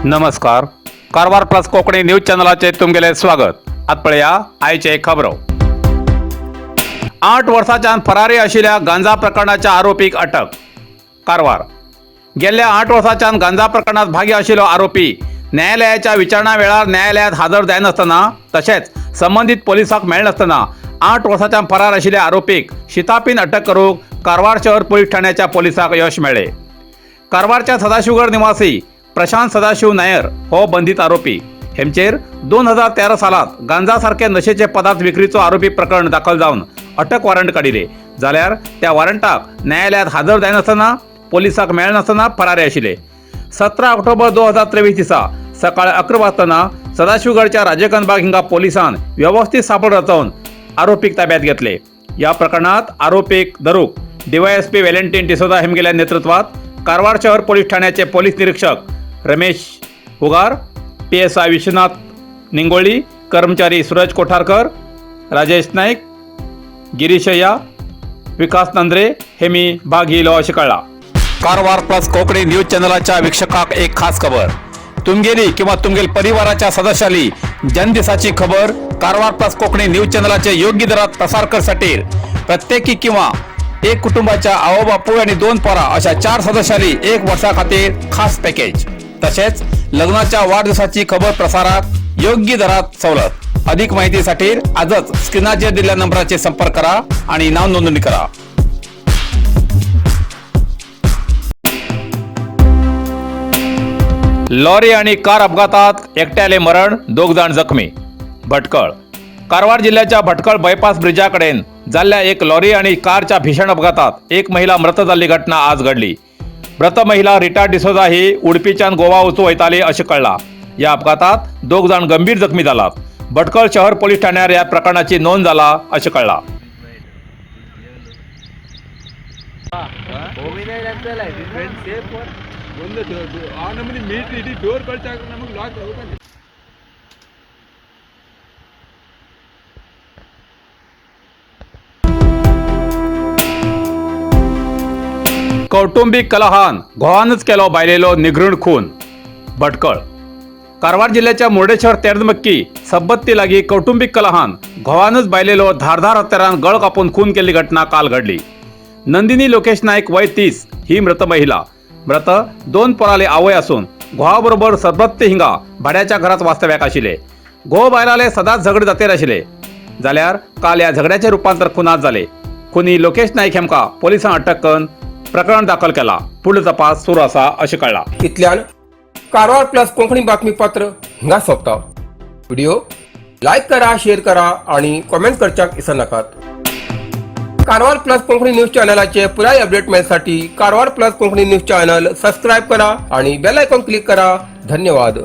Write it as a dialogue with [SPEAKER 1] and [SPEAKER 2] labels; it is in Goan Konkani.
[SPEAKER 1] नमस्कार, कारवार प्लस कोंकणी न्यूज चॅनलाचेर तुमगेलें स्वागत. आतां पळया आयचे खबरो. 8 वर्साच्यान फरारी आशिल्ल्या गांजा प्रकरणाच्या आरोपीक अटक. कारवार. गेल्ल्या 8 वर्साच्यान गांजा प्रकरणात भागी आशिल्लो आरोपी न्यायालयाच्या विचारणा वेळार न्यायालयात हजर जायनासतना तशेंच संबंदीत पोलिसांक मेळनासतना 8 वर्साच्यान फरार आशिल्ल्या आरोपीक शितापीन अटक करूंक कारवार शहर पोलीस ठाण्याच्या पोलिसांक यश मेळ्ळें. कारवारच्या सदाशिवगड निवासी प्रशांत सदाशिव नायर हो बंधित आरोपी. हेमचेर 2013 सालात गांजा सारखे नशेचे पदार्थ विक्रीचो आरोपी प्रकरण दाखल जावन अटक वॉरंट काडिले जाल्यार त्या वॉरंटाक न्यायालयात हजर जायनासतना, पोलिसाक मेळनासतना फरारी आशिल्ले. 17 ऑक्टोबर 2023 दिसा सकाळी 11 वाजताना सदाशिवगडच्या राजेकनबाग हिंगा पोलिसान व्यवस्थित सापळ रचोवन आरोपीक ताब्यात घेतले. या प्रकरणात आरोपीक धरूक डीवायएसपी व्हॅलेंटीन डिसोदा हेमगेल्या नेतृत्वात कारवार शहर पोलीस ठाण्याचे पोलीस निरीक्षक रमेश हुगार, पीएसआय विश्वनाथ निंगोळी, कर्मचारी सूरज कोठारकर, राजेश नाईक, गिरीशय्या, विकास नंद्रे हे मी भाग घेयलो अशें कळ्ळां. कारवार प्लस कोंकणी न्यूज चॅनलाच्या वीक्षकाक एक खास खबर. तुमगेली किंवा तुमगेल परिवाराच्या सदस्याली जन्मदिसाची खबर कारवार प्लस कोंकणी न्यूज चॅनलाचे योग्य दरात प्रसार करसाठी प्रत्येकी किंवा एक कुटुंबाच्या आवो बापूय आणि दोन पोरा अशा चार सदस्यांनी एक वर्सा खातीर खास पॅकेज. तसेच लग्नाच्या वाढदिवसाची खबर प्रसारात योग्य दरात सवलत. अधिक माहितीसाठी आजच स्क्रीनाचेर दिलेल्या नंबराचे संपर्क करा आणि नाव नोंदणी करा. लॉरी आणि कार अपघातात एकट्याले मरण, दोग जाण जखमी. भटकळ. कारवार जिल्ह्याच्या भटकळ बायपास ब्रिजाकडेन जाल्ल्या एक लॉरी आणि कारच्या भीषण अपघातात एक महिला मृत जाल्ली घटना आज घडली. मृत महिला रिटा डिसोजा ही उडपीच्यान गोवा वचूं वयताली अशें कळ्ळां. या अपघातात दोग जाण गंभीर जखमी जालात. भटकळ शहर पोलीस ठाण्यार या प्रकरणाची नोंद जाला अशें कळ्ळां.
[SPEAKER 2] ಒಂದು ಆ ನಮೂನಿ ಮೀಟ್ರ್ ಇಡೀ ಡೋರ್ ಕಳ್ಚಾಕ ನಮಗೆ ಲಾಕ್ ಓಪನ್.
[SPEAKER 1] कौटुंबिक कलहान घोवानच केलो बायलेलो निगृण खून. भटकळ. कारवार जिल्ह्याच्या मुर्डेश्वर तेर्दमक्की सबत्ती लागी कौटुंबिक कलहान घोवानच बायलेलो धारधार हत्यारान गळ कापून खून केल्ली घटना काल घडली. नंदिनी लोकेश नाईक, वय 30, ही मृत महिला. मृत दोन पोराले आवय असून घोवाबरोबर सरबत्ती हिंगा भाड्याच्या घरात वास्तव्याक आशिल्ले. घोव बायलाले सदांच झगडे जातेर आशिल्ले जाल्यार काल या झगड्याचे रूपांतर खुनात जाले. खुनी लोकेश नाईक हेमका पोलिसां अटक करून प्रकरण दाखल केला. पुढलो तपास सुरू आसा अशें कळ्ळां.
[SPEAKER 3] इतल्यान कारवार प्लस कोंकणी बातमीपत्र हिंगा सोंपता. व्हिडिओ लायक करा, शेअर करा आणि कॉमेंट करच्याक विसरनाकात. कारवार प्लस कोंकणी न्यूज चॅनलाचे पुराय update मेळसाठी Karwar plus Konkani news channel subscribe करा आणि बेल आयकॉन क्लिक करा. धन्यवाद.